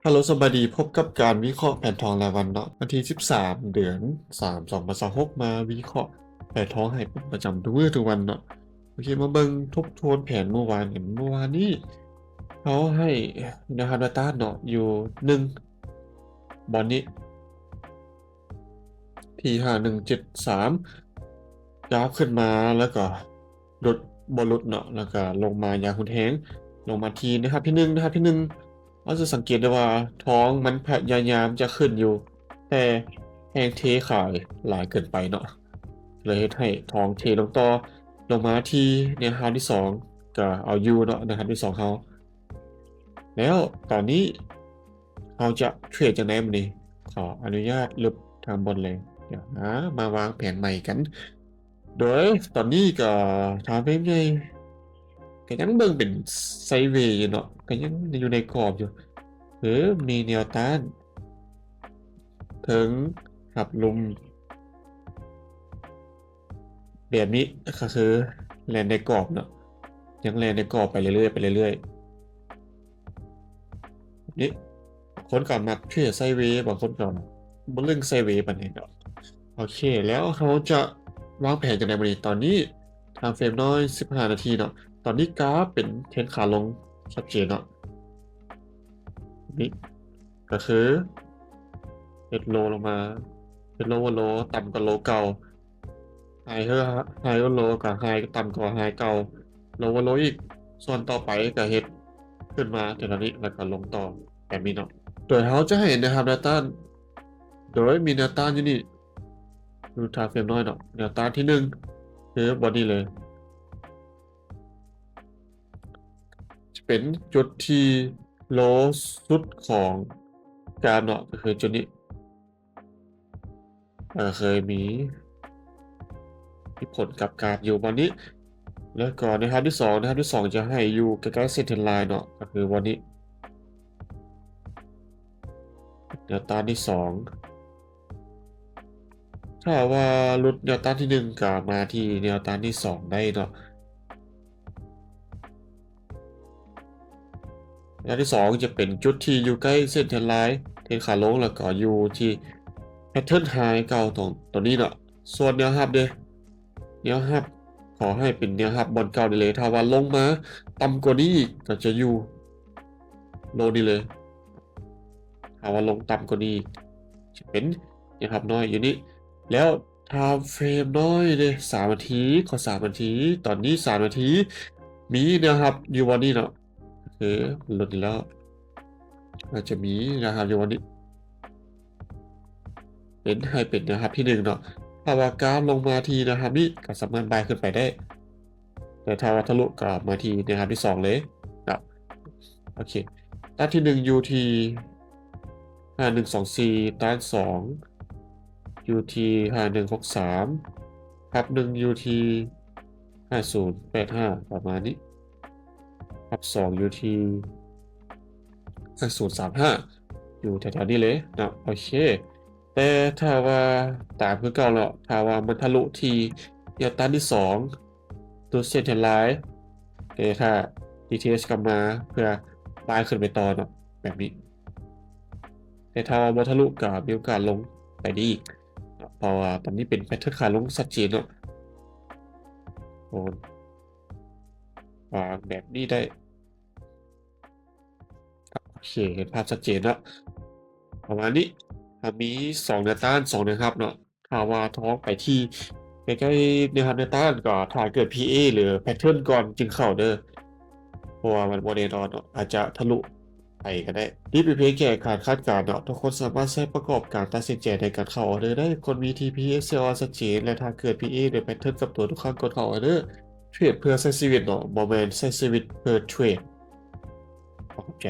ຮັລໂຫຼ ສະບາຍດີ, ພົບກັບການວິເຄາະແຜນທອງລາຍວັນເນາະ, ວັນທີສິບສາມ ເດືອນສາມ ສອງພັນຊາວຫົກ ມາວິເຄາະແຜນທອງໃຫ້ເປັນປະຈຳທຸກມື້ທຸກວັນເນາະ. ໂອເຄ, ມາເບິ່ງທົບທວນແຜນມື້ວານກັນ. ມື້ວານນີ້ເຮົາໃຫ້ແນວຮັບແນວຕ້ານເນາະ ຢູ່ໜຶ່ງບ່ອນນີ້ ທີ່ຫ້າໜຶ່ງເຈັດສາມ ກາບຂຶ້ນມາແລ້ວກໍຫຼຸດ ບໍ່ຫຼຸດເນາະ, ແລ້ວກໍລົງມາຢ່າງຮຸນແຮງ, ລົງມາທີ່ແນວຮັບທີໜຶ່ງ, ແນວຮັບທີໜຶ່ງ ເຮົາຈະສັງເກດໄດ້ວ່າທອງມັນພະຍາຍາມຈະຂຶ້ນຢູ່ ແຕ່ແຮງເທຂາຍຫຼາຍເກີນໄປເນາະ, ເລີຍເຮັດໃຫ້ທອງເທລົງຕໍ່, ລົງມາທີ່ແນວຮັບທີສອງ ກໍເອົາຢູ່ເນາະ, ແນວຮັບທີສອງເຮົາ. ແລ້ວຕອນນີ້ເຮົາຈະເທຣດຈັ່ງໃດມື້ນີ້? ຂໍອະນຸຍາດລຶບທາງບົນເລີຍ. ດຽວນະ ມາວາງແຜນໃໝ່ກັນ. ໂດຍຕອນນີ້ກໍ time frame ໃຫຍ່ ກໍຍັງເບິ່ງເປັນໄຊເວຢູ່ເນາະ, ກໍຍັງຢູ່ໃນກອບຢູ່, ຄືມີແນວຕ້ານເທິງຮັບລຸ່ມ ແບບນີ້ກໍຄືແລ່ນໃນກອບເນາະ, ຍັງແລ່ນໃນກອບໄປເລື້ອຍໆ ໄປເລື້ອຍໆ. ນີ້ ບາງຄົນກໍມັກເທຣດໄຊເວ, ບາງຄົນກໍບໍ່ເລື່ອງໄຊເວປານໃດເນາະ. ໂອເຄ, ແລ້ວເຮົາຈະວາງແຜນຈັ່ງໃດມື້ນີ້? ຕອນນີ້ time frame ນ້ອຍ ສິບຫ້ານາທີເນາະ, ຕອນນີ້ກາບເປັນເທຣນຂາລົງຊັດເຈນເນາະ. ນີ້ ກໍຄືເຮັດໂລລົງມາ, ເຮັດໂລໂວໂລ ຕ່ຳກວ່າໂລເກົ່າ, ໄຮເຮີ ໄຮໂວໂລ ກໍໄຮຕ່ຳກວ່າໄຮເກົ່າ, ໂລໂວໂລອີກ. ສ່ວນຕໍ່ໄປກໍເຮັດຂຶ້ນມາແຖວໆນີ້ ແລ້ວກໍລົງຕໍ່ແບບນີ້ເນາະ. ໂດຍເຮົາຈະໃຫ້ແນວຮັບແນວຕ້ານ, ໂດຍມີແນວຕ້ານຢູ່ນີ້, ຢູ່ time frame ນ້ອຍເນາະ, ແນວຕ້ານທີໜຶ່ງ ຄືບ່ອນນີ້ເລີຍ, ຈະເປັນຈຸດທີ່ low ສຸດຂອງກາບເນາະ, ກໍຄືຈຸດນີ້. ເອີ ເຄີຍມີ ມີຜົນກັບກາບຢູ່ບ່ອນນີ້, ແລ້ວກໍແນວຮັບທີສອງ, ແນວຮັບທີສອງຈະໃຫ້ຢູ່ໃກ້ໆເສັ້ນເທຣນລາຍເນາະ, ກໍຄືບ່ອນນີ້ ແນວຕ້ານທີສອງ. ຖ້າວ່າຫຼຸດແນວຕ້ານທີໜຶ່ງ ກໍມາທີ່ແນວຕ້ານທີສອງໄດ້ເນາະ. ແນວທີສອງຈະເປັນຈຸດທີ່ຢູ່ໃກ້ເສັ້ນເທຣນລາຍ ເທຣນຂາລົງ, ແລ້ວກໍຢູ່ທີ່ pattern high ເກົ່າຕົງ ຕົງນີ້ເນາະ. ສ່ວນແນວຮັບເດ, ແນວຮັບ ຂໍໃຫ້ເປັນແນວຮັບບ່ອນເກົ່ານີ້ເລີຍ. ຖ້າວ່າລົງມາຕ່ຳກວ່ານີ້ອີກ ກໍຈະຢູ່ low ນີ້ເລີຍ. ຖ້າວ່າລົງຕ່ຳກວ່ານີ້ ຈະເປັນແນວຮັບນ້ອຍຢູ່ນີ້. ແລ້ວ time frame ນ້ອຍເດ, ສາມນາທີ, ຂໍສາມນາທີ, ຕອນນີ້ສາມນາທີ ມີແນວຮັບຢູ່ບ່ອນນີ້ເນາະ, ຄືຫຼຸດນີ້ແລ້ວ ອາດຈະມີແນວຮັບຢູ່ບ່ອນນີ້, ເປັນ ໃຫ້ເປັນແນວຮັບທີໜຶ່ງເນາະ. ຖ້າວ່າກາບລົງມາທີ່ແນວຮັບນີ້ ກໍສາມາດບາຍຂຶ້ນໄປໄດ້, ແຕ່ຖ້າວ່າທະລຸກໍມາທີ່ແນວຮັບທີສອງເລີຍເນາະ. ໂອເຄ, ຕັດທີໜຶ່ງຢູ່ທີ່ຫ້າໜຶ່ງສອງສີ່, ຕ້ານສອງຢູ່ທີ່ຫ້າໜຶ່ງຫົກສາມ, ຮັບໜຶ່ງຢູ່ທີ່ຫ້າສູນແປດຫ້າ ປະມານນີ້, ຮັບສອງຢູ່ທີ່ຫ້າສູນສາມຫ້າ ຢູ່ແຖວໆນີ້ເລີຍເນາະ. ໂອເຄ, ແຕ່ຖ້າວ່າຕາມຄືເກົ່າເນາະ, ຖ້າວ່າມັນທະລຸທີ່ແນວຕ້ານທີສອງ ຕົວເສັ້ນເທຣນລາຍ, ແຕ່ຖ້າ DTS ກັບມາເພື່ອບາຍຂຶ້ນໄປຕໍ່ເນາະ ແບບນີ້. ແຕ່ຖ້າວ່າບໍ່ທະລຸກໍມີໂອກາດລົງໄປໄດ້ອີກເນາະ, ເພາະວ່າຕອນນີ້ເປັນ pattern ຂາລົງຊັດເຈນເນາະ. ໂອ້ ວາງແບບນີ້ໄດ້. ໂອເຄ, ເຫັນພາບຊັດເຈນເນາະ ປະມານນີ້. ຖ້າມີສອງແນວຕ້ານ ສອງແນວຮັບເນາະ, ຖ້າວ່າທອງໄປທີ່ໃກ້ໆແນວຮັບແນວຕ້ານ ກໍຖ້າເກີດ PA ຫຼື pattern ກ່ອນຈຶ່ງເຂົ້າເດີ, ເພາະວ່າມັນບໍ່ແນ່ນອນເນາະ, ອາດຈະທະລຸໄປກໍໄດ້. ນີ້ເປັນພຽງແຄ່ການຄາດການເນາະ, ທຸກຄົນສາມາດໃຊ້ປະກອບການຕັດສິນໃຈໃນການເຂົ້າອອເດີໄດ້. ຄວນມີ TPS ເຊວາຊັດເຈນ ແລະ ຖ້າເກີດ PA ຫຼື pattern ກັບຕົວທຸກຄັ້ງກ່ອນເຂົ້າອອເດີ. ເທຣດເພື່ອໃຊ້ຊີວິດເນາະ, ບໍ່ແມ່ນໃຊ້ຊີວິດເພື່ອເທຣດ. ຂອບໃຈ.